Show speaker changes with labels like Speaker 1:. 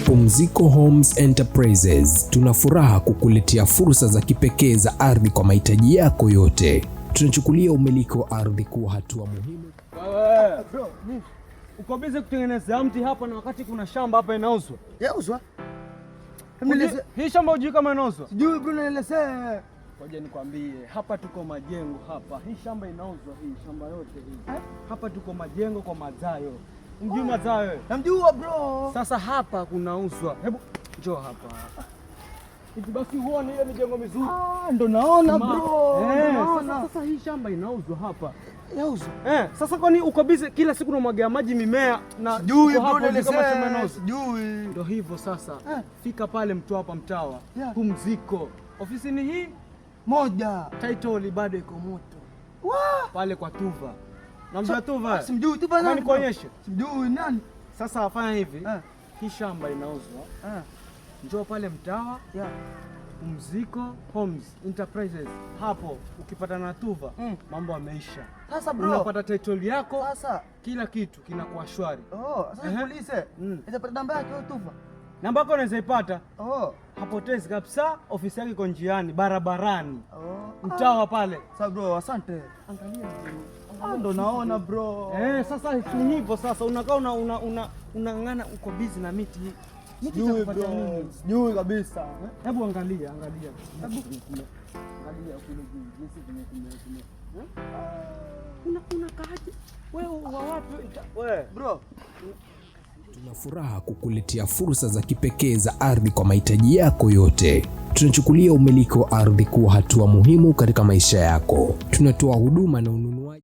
Speaker 1: Pumziko Homes Enterprises tuna furaha kukuletea fursa za kipekee za ardhi kwa mahitaji yako yote. Tunachukulia umiliki wa ardhi kuwa hatua muhimu.
Speaker 2: Wewe, bro, uko busy kutengeneza mti hapa na wakati kuna shamba hapa inauzwa.
Speaker 3: Yauzwa?
Speaker 2: Hii shamba hujui kama inauzwa?
Speaker 3: Sijui bro, nielezee.
Speaker 2: Ngoja nikwambie, hapa tuko majengo hapa. Hii shamba inauzwa, hii shamba yote hii. Hapa tuko majengo kwa Mazayo. Mjui Mazayo?
Speaker 3: Namjua bro.
Speaker 2: Sasa hapa kunauzwa. Hebu njoo hapa. Hivi basi huone ile mijengo mizuri.
Speaker 3: Ah, ndo naona bro.
Speaker 2: Eh,
Speaker 3: Naona.
Speaker 2: sasa hii shamba inauzwa hapa.
Speaker 3: Yauzwa.
Speaker 2: Eh, sasa kwani uko busy kila siku unamwagia maji mimea na
Speaker 3: Sijui
Speaker 2: uko
Speaker 3: bro,
Speaker 2: hapa hujui kama shamba
Speaker 3: nielezee.
Speaker 2: inauzwa?
Speaker 3: Sijui.
Speaker 2: Ndo hivyo sasa.
Speaker 3: Eh.
Speaker 2: Fika pale Mtwapa Mtawa.
Speaker 3: Yeah.
Speaker 2: Pumziko. Ofisi ni hii,
Speaker 3: Moja.
Speaker 2: title bado iko moto.
Speaker 3: Wah!
Speaker 2: Pale kwa Tuva. Namjua Tuva?
Speaker 3: Simjui tu bana.
Speaker 2: Nani nikuonyeshe?
Speaker 3: Simjui nani?
Speaker 2: Sasa fanya hivi.
Speaker 3: Eh.
Speaker 2: Hii shamba inauzwa.
Speaker 3: Eh.
Speaker 2: Njoo pale Mtawa,
Speaker 3: Yeah.
Speaker 2: Pumziko Homes Enterprises. Hapo ukipata na Tuva, mambo yameisha.
Speaker 3: Sasa bro.
Speaker 2: Unapata title yako,
Speaker 3: Sasa.
Speaker 2: kila kitu kinakuwa shwari.
Speaker 3: Oh, sasa
Speaker 2: Ehe.
Speaker 3: nikuulize. Nitapata namba yake huyo Tuva?
Speaker 2: Namba yako unaweza ipata.
Speaker 3: Oh.
Speaker 2: Hapotezi kabisa, ofisi yake iko njiani, barabarani.
Speaker 3: Oh.
Speaker 2: Mtawa pale.
Speaker 3: Sasa bro, asante.
Speaker 2: Angalia.
Speaker 3: Ah, ndo naona bro.
Speaker 2: Eh, sasa si hivyo sasa unakaa una una una unang'ang'ana uko busy na miti hii. Miti
Speaker 3: Sijui
Speaker 2: itakupatia
Speaker 3: bro.
Speaker 2: nini?
Speaker 3: Sijui kabisa.
Speaker 2: Hebu angalia, angalia. Hebu angalia kule juu jinsi kume kume kume. Eh? Una kaaje? Wewe wa wapi? Wewe.
Speaker 3: Bro.
Speaker 1: Tuna furaha kukuletea fursa za kipekee za ardhi kwa mahitaji yako yote. Tunachukulia umiliki wa ardhi kuwa hatua muhimu katika maisha yako. Tunatoa huduma na ununuzi